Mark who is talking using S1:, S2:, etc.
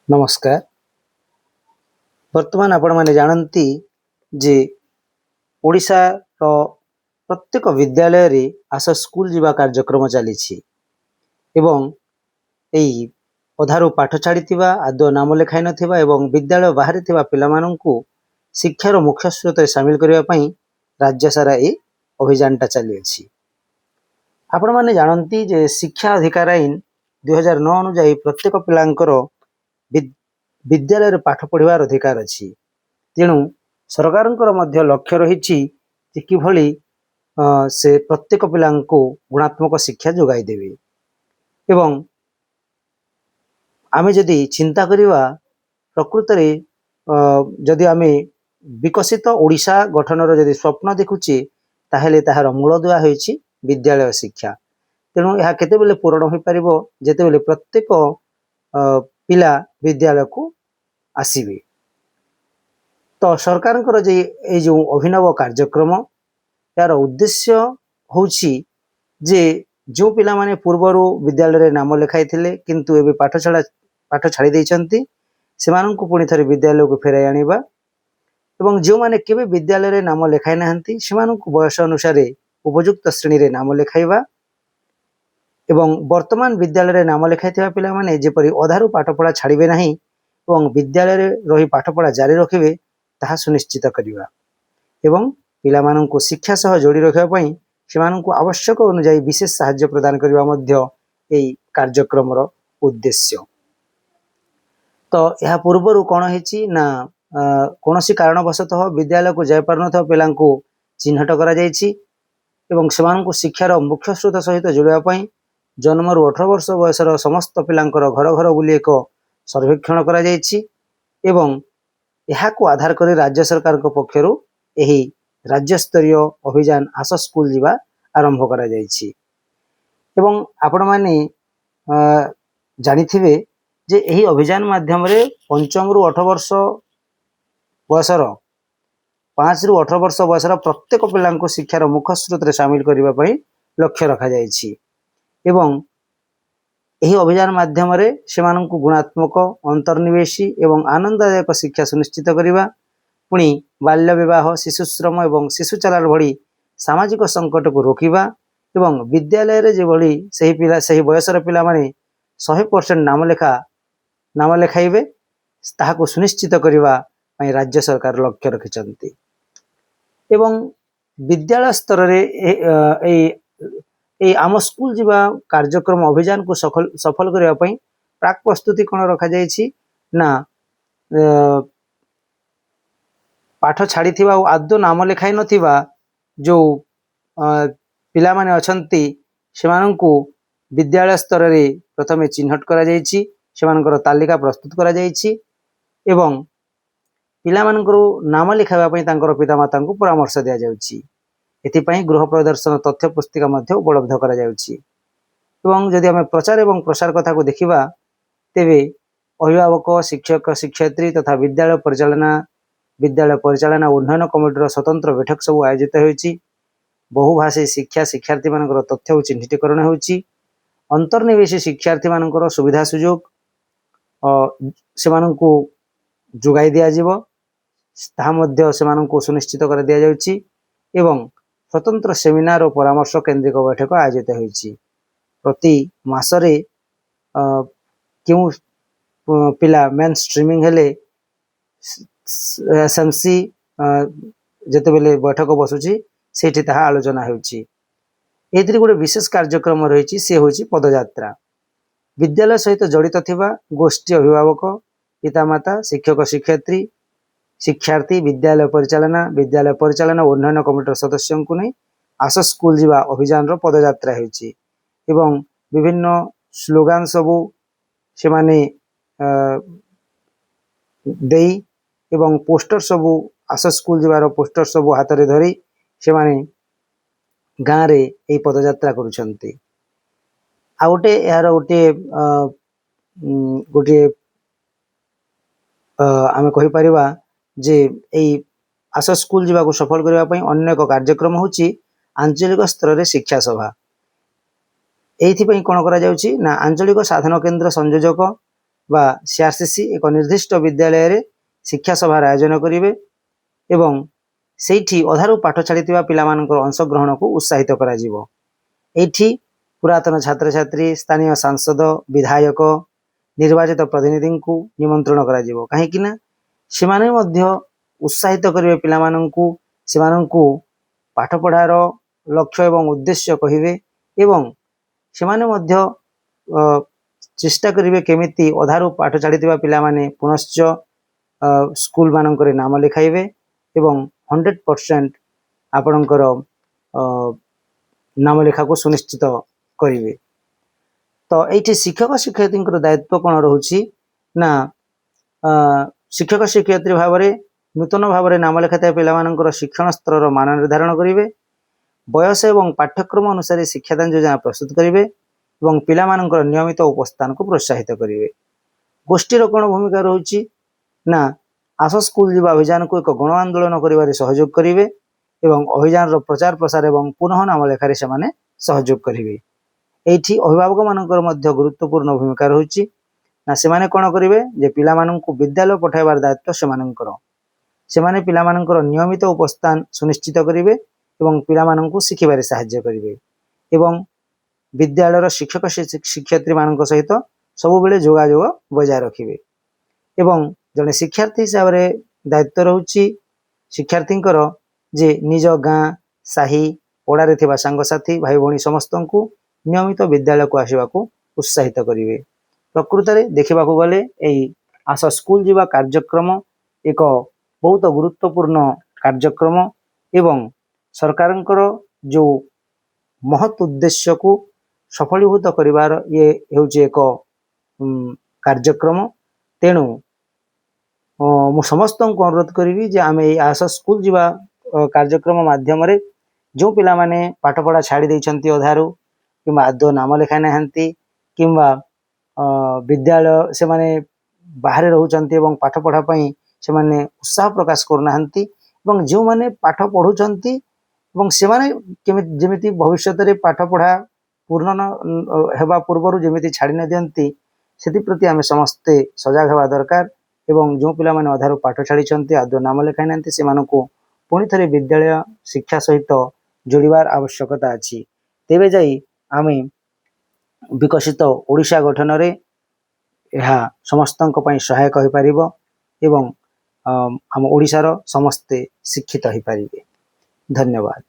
S1: ନମସ୍କାର। ବର୍ତ୍ତମାନ ଆପଣମାନେ ଜାଣନ୍ତି ଯେ ଓଡ଼ିଶାର ପ୍ରତ୍ୟେକ ବିଦ୍ୟାଳୟରେ ଆସ ସ୍କୁଲ ଯିବା କାର୍ଯ୍ୟକ୍ରମ ଚାଲିଛି ଏବଂ ଏଇ ଅଧାରୁ ପାଠ ଛାଡ଼ିଥିବା, ଆଦୌ ନାମ ଲେଖାଇ ନଥିବା ଏବଂ ବିଦ୍ୟାଳୟ ବାହାରେ ଥିବା ପିଲାମାନଙ୍କୁ ଶିକ୍ଷାର ମୁଖ୍ୟ ସ୍ରୋତରେ ସାମିଲ କରିବା ପାଇଁ ରାଜ୍ୟ ସାରା ଏହି ଅଭିଯାନଟା ଚାଲିଅଛି। ଆପଣମାନେ ଜାଣନ୍ତି ଯେ ଶିକ୍ଷା ଅଧିକାର ଆଇନ 2009 ଅନୁଯାୟୀ ପ୍ରତ୍ୟେକ ପିଲାଙ୍କର ବିଦ୍ୟାଳୟରେ ପାଠ ପଢ଼ିବାର ଅଧିକାର ଅଛି। ତେଣୁ ସରକାରଙ୍କର ମଧ୍ୟ ଲକ୍ଷ୍ୟ ରହିଛି ଯେ କିଭଳି ସେ ପ୍ରତ୍ୟେକ ପିଲାଙ୍କୁ ଗୁଣାତ୍ମକ ଶିକ୍ଷା ଯୋଗାଇ ଦେବେ। ଏବଂ ଆମେ ଯଦି ଚିନ୍ତା କରିବା, ପ୍ରକୃତରେ ଯଦି ଆମେ ବିକଶିତ ଓଡ଼ିଶା ଗଠନର ଯଦି ସ୍ୱପ୍ନ ଦେଖୁଛେ, ତାହେଲେ ତାହାର ମୂଳଦୁଆ ହେଉଛି ବିଦ୍ୟାଳୟ ଶିକ୍ଷା। ତେଣୁ ଏହା କେତେବେଳେ ପୂରଣ ହୋଇପାରିବ? ଯେତେବେଳେ ପ୍ରତ୍ୟେକ ପିଲା ବିଦ୍ୟାଳୟକୁ ଆସିବେ। ତ ସରକାରଙ୍କର ଯେ ଏଇ ଯେଉଁ ଅଭିନବ କାର୍ଯ୍ୟକ୍ରମ, ଏହାର ଉଦ୍ଦେଶ୍ୟ ହେଉଛି ଯେ ଯେଉଁ ପିଲାମାନେ ପୂର୍ବରୁ ବିଦ୍ୟାଳୟରେ ନାମ ଲେଖାଇଥିଲେ କିନ୍ତୁ ଏବେ ପାଠ ଛାଡ଼ି ଦେଇଛନ୍ତି, ସେମାନଙ୍କୁ ପୁଣି ଥରେ ବିଦ୍ୟାଳୟକୁ ଫେରାଇ ଆଣିବା ଏବଂ ଯେଉଁମାନେ କେବେ ବିଦ୍ୟାଳୟରେ ନାମ ଲେଖାଇ ନାହାନ୍ତି, ସେମାନଙ୍କୁ ବୟସ ଅନୁସାରେ ଉପଯୁକ୍ତ ଶ୍ରେଣୀରେ ନାମ ଲେଖାଇବା ଏବଂ ବର୍ତ୍ତମାନ ବିଦ୍ୟାଳୟରେ ନାମ ଲେଖାଇଥିବା ପିଲାମାନେ ଯେପରି ଅଧାରୁ ପାଠପଢ଼ା ଛାଡ଼ିବେ ନାହିଁ ଏବଂ ବିଦ୍ୟାଳୟରେ ରହି ପାଠପଢ଼ା ଜାରି ରଖିବେ, ତାହା ସୁନିଶ୍ଚିତ କରିବା ଏବଂ ପିଲାମାନଙ୍କୁ ଶିକ୍ଷା ସହ ଯୋଡ଼ି ରଖିବା ପାଇଁ ସେମାନଙ୍କୁ ଆବଶ୍ୟକ ଅନୁଯାୟୀ ବିଶେଷ ସାହାଯ୍ୟ ପ୍ରଦାନ କରିବା ମଧ୍ୟ ଏଇ କାର୍ଯ୍ୟକ୍ରମର ଉଦ୍ଦେଶ୍ୟ। ତ ଏହା ପୂର୍ବରୁ କ'ଣ ହେଇଛି ନା, କୌଣସି କାରଣବଶତଃ ବିଦ୍ୟାଳୟକୁ ଯାଇପାରୁନଥିବା ପିଲାଙ୍କୁ ଚିହ୍ନଟ କରାଯାଇଛି ଏବଂ ସେମାନଙ୍କୁ ଶିକ୍ଷାର ମୁଖ୍ୟ ସ୍ରୋତ ସହିତ ଯୋଡ଼ିବା ପାଇଁ ଜନ୍ମରୁ 18 ବର୍ଷ ବୟସର ସମସ୍ତ ପିଲାଙ୍କର ଘର ଘର ବୁଲି ଏକ ସର୍ବେକ୍ଷଣ କରାଯାଇଛି ଏବଂ ଏହାକୁ ଆଧାର କରି ରାଜ୍ୟ ସରକାରଙ୍କ ପକ୍ଷରୁ ଏହି ରାଜ୍ୟସ୍ତରୀୟ ଅଭିଯାନ ଆସ ସ୍କୁଲ ଯିବା ଆରମ୍ଭ କରାଯାଇଛି। ଏବଂ ଆପଣମାନେ ଜାଣିଥିବେ ଯେ ଏହି ଅଭିଯାନ ମାଧ୍ୟମରେ ପଞ୍ଚମରୁ 18 ବର୍ଷ ବୟସର, 5ରୁ 18 ବର୍ଷ ବୟସର ପ୍ରତ୍ୟେକ ପିଲାଙ୍କୁ ଶିକ୍ଷାର ମୁଖ୍ୟ ସ୍ରୋତରେ ସାମିଲ କରିବା ପାଇଁ ଲକ୍ଷ୍ୟ ରଖାଯାଇଛି ଏବଂ ଏହି ଅଭିଯାନ ମାଧ୍ୟମରେ ସେମାନଙ୍କୁ ଗୁଣାତ୍ମକ, ଅନ୍ତର୍ନିବେଶୀ ଏବଂ ଆନନ୍ଦଦାୟକ ଶିକ୍ଷା ସୁନିଶ୍ଚିତ କରିବା, ପୁଣି ବାଲ୍ୟ ବିବାହ, ଶିଶୁ ଶ୍ରମ ଏବଂ ଶିଶୁ ଚାଲାଣ ଭଳି ସାମାଜିକ ସଙ୍କଟକୁ ରୋକିବା ଏବଂ ବିଦ୍ୟାଳୟରେ ଯେଭଳି ସେହି ପିଲା, ସେହି ବୟସର ପିଲାମାନେ 100% ନାମ ଲେଖାଇବେ, ତାହାକୁ ସୁନିଶ୍ଚିତ କରିବା ପାଇଁ ରାଜ୍ୟ ସରକାର ଲକ୍ଷ୍ୟ ରଖିଛନ୍ତି। ଏବଂ ବିଦ୍ୟାଳୟ ସ୍ତରରେ ଏଇ ଏଇ ଆମ ସ୍କୁଲ ଯିବା କାର୍ଯ୍ୟକ୍ରମ ଅଭିଯାନକୁ ସଫଳ କରିବା ପାଇଁ ପ୍ରାକ୍ ପ୍ରସ୍ତୁତି କ'ଣ ରଖାଯାଇଛି ନା, ପାଠ ଛାଡ଼ିଥିବା ଓ ଆଦୌ ନାମ ଲେଖାଇ ନଥିବା ଯେଉଁ ପିଲାମାନେ ଅଛନ୍ତି, ସେମାନଙ୍କୁ ବିଦ୍ୟାଳୟ ସ୍ତରରେ ପ୍ରଥମେ ଚିହ୍ନଟ କରାଯାଇଛି, ସେମାନଙ୍କର ତାଲିକା ପ୍ରସ୍ତୁତ କରାଯାଇଛି ଏବଂ ପିଲାମାନଙ୍କର ନାମ ଲେଖାଇବା ପାଇଁ ତାଙ୍କର ପିତାମାତାଙ୍କୁ ପରାମର୍ଶ ଦିଆଯାଉଛି। ଏଥିପାଇଁ ଗୃହ ପ୍ରଦର୍ଶନ ତଥ୍ୟ ପୁସ୍ତିକା ମଧ୍ୟ ଉପଲବ୍ଧ କରାଯାଉଛି। ଏବଂ ଯଦି ଆମେ ପ୍ରଚାର ଏବଂ ପ୍ରସାର କଥାକୁ ଦେଖିବା, ତେବେ ଅଭିଭାବକ, ଶିକ୍ଷକ ଶିକ୍ଷୟିତ୍ରୀ ତଥା ବିଦ୍ୟାଳୟ ପରିଚାଳନା ଉନ୍ନୟନ କମିଟିର ସ୍ୱତନ୍ତ୍ର ବୈଠକ ସବୁ ଆୟୋଜିତ ହେଉଛି। ବହୁଭାଷୀ ଶିକ୍ଷା ଶିକ୍ଷାର୍ଥୀମାନଙ୍କର ତଥ୍ୟ ଓ ଚିହ୍ନିଟୀକରଣ ହେଉଛି। ଅନ୍ତର୍ନିବେଶୀ ଶିକ୍ଷାର୍ଥୀମାନଙ୍କର ସୁବିଧା ସୁଯୋଗ ସେମାନଙ୍କୁ ଯୋଗାଇ ଦିଆଯିବ, ତାହା ମଧ୍ୟ ସେମାନଙ୍କୁ ସୁନିଶ୍ଚିତ କରି ଦିଆଯାଉଛି ଏବଂ ସ୍ୱତନ୍ତ୍ର ସେମିନାର ଓ ପରାମର୍ଶ କେନ୍ଦ୍ରିକ ବୈଠକ ଆୟୋଜିତ ହେଉଛି। ପ୍ରତି ମାସରେ କେଉଁ ପିଲା ମେନ୍ ଷ୍ଟ୍ରିମିଂ ହେଲେ, ଏସ୍ଏମ୍ସି ଯେତେବେଳେ ବୈଠକ ବସୁଛି, ସେଇଠି ତାହା ଆଲୋଚନା ହେଉଛି। ଏଥିରେ ଗୋଟେ ବିଶେଷ କାର୍ଯ୍ୟକ୍ରମ ରହିଛି, ସେ ହେଉଛି ପଦଯାତ୍ରା। ବିଦ୍ୟାଳୟ ସହିତ ଜଡ଼ିତ ଥିବା ଗୋଷ୍ଠୀ ଅଭିଭାବକ, ପିତାମାତା, ଶିକ୍ଷକ ଶିକ୍ଷୟିତ୍ରୀ, ଶିକ୍ଷାର୍ଥୀ, ବିଦ୍ୟାଳୟ ପରିଚାଳନା ଉନ୍ନୟନ କମିଟିର ସଦସ୍ୟଙ୍କୁ ନେଇ ଆସ ସ୍କୁଲ ଯିବା ଅଭିଯାନର ପଦଯାତ୍ରା ହେଉଛି ଏବଂ ବିଭିନ୍ନ ସ୍ଲୋଗାନ ସବୁ ସେମାନେ ଦେଇ ଏବଂ ପୋଷ୍ଟର ସବୁ, ଆସ ସ୍କୁଲ ଯିବାର ପୋଷ୍ଟର ସବୁ ହାତରେ ଧରି ସେମାନେ ଗାଁରେ ଏହି ପଦଯାତ୍ରା କରୁଛନ୍ତି। ଆଉ ଗୋଟେ ଏହାର ଗୋଟିଏ ଆମେ କହିପାରିବା ଯେ ଏଇ ଆସ ସ୍କୁଲ ଯିବାକୁ ସଫଳ କରିବା ପାଇଁ ଅନ୍ୟ ଏକ କାର୍ଯ୍ୟକ୍ରମ ହେଉଛି ଆଞ୍ଚଳିକ ସ୍ତରରେ ଶିକ୍ଷା ସଭା। ଏଇଥିପାଇଁ କ'ଣ କରାଯାଉଛି ନା, ଆଞ୍ଚଳିକ ସାଧନ କେନ୍ଦ୍ର ସଂଯୋଜକ ବା ସିଆର୍ସିସି ଏକ ନିର୍ଦ୍ଦିଷ୍ଟ ବିଦ୍ୟାଳୟରେ ଶିକ୍ଷା ସଭାର ଆୟୋଜନ କରିବେ ଏବଂ ସେଇଠି ଅଧାରୁ ପାଠ ଛାଡ଼ିଥିବା ପିଲାମାନଙ୍କର ଅଂଶଗ୍ରହଣକୁ ଉତ୍ସାହିତ କରାଯିବ। ଏଇଠି ପୁରାତନ ଛାତ୍ରଛାତ୍ରୀ, ସ୍ଥାନୀୟ ସାଂସଦ, ବିଧାୟକ, ନିର୍ବାଚିତ ପ୍ରତିନିଧିଙ୍କୁ ନିମନ୍ତ୍ରଣ କରାଯିବ, କାହିଁକି ନା ସେମାନେ ମଧ୍ୟ ଉତ୍ସାହିତ କରିବେ ପିଲାମାନଙ୍କୁ, ସେମାନଙ୍କୁ ପାଠପଢ଼ାର ଲକ୍ଷ୍ୟ ଏବଂ ଉଦ୍ଦେଶ୍ୟ କହିବେ ଏବଂ ସେମାନେ ମଧ୍ୟ ଚେଷ୍ଟା କରିବେ କେମିତି ଅଧାରୁ ପାଠ ଛାଡ଼ିଥିବା ପିଲାମାନେ ପୁନଶ୍ଚ ସ୍କୁଲମାନଙ୍କରେ ନାମ ଲେଖାଇବେ ଏବଂ 100% ଆପଣଙ୍କର ନାମ ଲେଖାକୁ ସୁନିଶ୍ଚିତ କରିବେ। ତ ଏଇଠି ଶିକ୍ଷକ ଶିକ୍ଷୟିତ୍ରୀଙ୍କର ଦାୟିତ୍ୱ କ'ଣ ରହୁଛି ନା, ଶିକ୍ଷକ ଶିକ୍ଷୟିତ୍ରୀ ଭାବରେ ନୂତନ ଭାବରେ ନାମ ଲେଖାଥିବା ପିଲାମାନଙ୍କର ଶିକ୍ଷଣ ସ୍ତରର ମାନ ନିର୍ଦ୍ଧାରଣ କରିବେ, ବୟସ ଏବଂ ପାଠ୍ୟକ୍ରମ ଅନୁସାରେ ଶିକ୍ଷାଦାନ ଯୋଜନା ପ୍ରସ୍ତୁତ କରିବେ ଏବଂ ପିଲାମାନଙ୍କର ନିୟମିତ ଉପସ୍ଥାନକୁ ପ୍ରୋତ୍ସାହିତ କରିବେ। ଗୋଷ୍ଠୀର କ'ଣ ଭୂମିକା ରହୁଛି ନା, ଆସ ସ୍କୁଲ ଯିବା ଅଭିଯାନକୁ ଏକ ଗଣ ଆନ୍ଦୋଳନ କରିବାରେ ସହଯୋଗ କରିବେ ଏବଂ ଅଭିଯାନର ପ୍ରଚାର ପ୍ରସାର ଏବଂ ପୁନଃ ନାମ ଲେଖାରେ ସେମାନେ ସହଯୋଗ କରିବେ। ଏଇଠି ଅଭିଭାବକମାନଙ୍କର ମଧ୍ୟ ଗୁରୁତ୍ୱପୂର୍ଣ୍ଣ ଭୂମିକା ରହୁଛି ନା, ସେମାନେ କ'ଣ କରିବେ ଯେ ପିଲାମାନଙ୍କୁ ବିଦ୍ୟାଳୟ ପଠାଇବାର ଦାୟିତ୍ୱ ସେମାନଙ୍କର। ସେମାନେ ପିଲାମାନଙ୍କର ନିୟମିତ ଉପସ୍ଥାନ ସୁନିଶ୍ଚିତ କରିବେ ଏବଂ ପିଲାମାନଙ୍କୁ ଶିଖିବାରେ ସାହାଯ୍ୟ କରିବେ ଏବଂ ବିଦ୍ୟାଳୟର ଶିକ୍ଷକ ଶିକ୍ଷୟିତ୍ରୀମାନଙ୍କ ସହିତ ସବୁବେଳେ ଯୋଗାଯୋଗ ବଜାୟ ରଖିବେ। ଏବଂ ଜଣେ ଶିକ୍ଷାର୍ଥୀ ହିସାବରେ ଦାୟିତ୍ୱ ରହୁଛି ଶିକ୍ଷାର୍ଥୀଙ୍କର ଯେ ନିଜ ଗାଁ, ସାହି, ପଡ଼ାରେ ଥିବା ସାଙ୍ଗସାଥି, ଭାଇ ଭଉଣୀ ସମସ୍ତଙ୍କୁ ନିୟମିତ ବିଦ୍ୟାଳୟକୁ ଆସିବାକୁ ଉତ୍ସାହିତ କରିବେ। ପ୍ରକୃତରେ ଦେଖିବାକୁ ଗଲେ ଏଇ ଆସ ସ୍କୁଲ ଯିବା କାର୍ଯ୍ୟକ୍ରମ ଏକ ବହୁତ ଗୁରୁତ୍ୱପୂର୍ଣ୍ଣ କାର୍ଯ୍ୟକ୍ରମ ଏବଂ ସରକାରଙ୍କର ଯେଉଁ ମହତ୍ ଉଦ୍ଦେଶ୍ୟକୁ ସଫଳୀଭୂତ କରିବାର ଇଏ ହେଉଛି ଏକ କାର୍ଯ୍ୟକ୍ରମ। ତେଣୁ ମୁଁ ସମସ୍ତଙ୍କୁ ଅନୁରୋଧ କରିବି ଯେ ଆମେ ଏଇ ଆସ ସ୍କୁଲ ଯିବା କାର୍ଯ୍ୟକ୍ରମ ମାଧ୍ୟମରେ ଯେଉଁ ପିଲାମାନେ ପାଠପଢ଼ା ଛାଡ଼ି ଦେଇଛନ୍ତି ଅଧାରୁ, କିମ୍ବା ଆଦୌ ନାମ ଲେଖାଇ ନାହାନ୍ତି, କିମ୍ବା ବିଦ୍ୟାଳୟ ସେମାନେ ବାହାରେ ରହୁଛନ୍ତି ଏବଂ ପାଠପଢ଼ା ପାଇଁ ସେମାନେ ଉତ୍ସାହ ପ୍ରକାଶ କରୁନାହାନ୍ତି, ଏବଂ ଯେଉଁମାନେ ପାଠ ପଢ଼ୁଛନ୍ତି ଏବଂ ସେମାନେ କେମିତି ଯେମିତି ଭବିଷ୍ୟତରେ ପାଠପଢ଼ା ପୂର୍ଣ୍ଣ ନ ହେବା ପୂର୍ବରୁ ଯେମିତି ଛାଡ଼ି ନ ଦିଅନ୍ତି, ସେଥିପ୍ରତି ଆମେ ସମସ୍ତେ ସଜାଗ ହେବା ଦରକାର। ଏବଂ ଯେଉଁ ପିଲାମାନେ ଅଧାରୁ ପାଠ ଛାଡ଼ିଛନ୍ତି, ଆଦୌ ନାମ ଲେଖାଇ ନାହାନ୍ତି, ସେମାନଙ୍କୁ ପୁଣି ଥରେ ବିଦ୍ୟାଳୟ ଶିକ୍ଷା ସହିତ ଯୋଡ଼ିବାର ଆବଶ୍ୟକତା ଅଛି। ତେବେ ଯାଇ ଆମେ ବିକଶିତ ଓଡ଼ିଶା ଗଠନରେ ଏହା ସମସ୍ତଙ୍କ ପାଇଁ ସହାୟକ ହୋଇପାରିବ ଏବଂ ଆମ ଓଡ଼ିଶାର ସମସ୍ତେ ଶିକ୍ଷିତ ହୋଇପାରିବେ। ଧନ୍ୟବାଦ।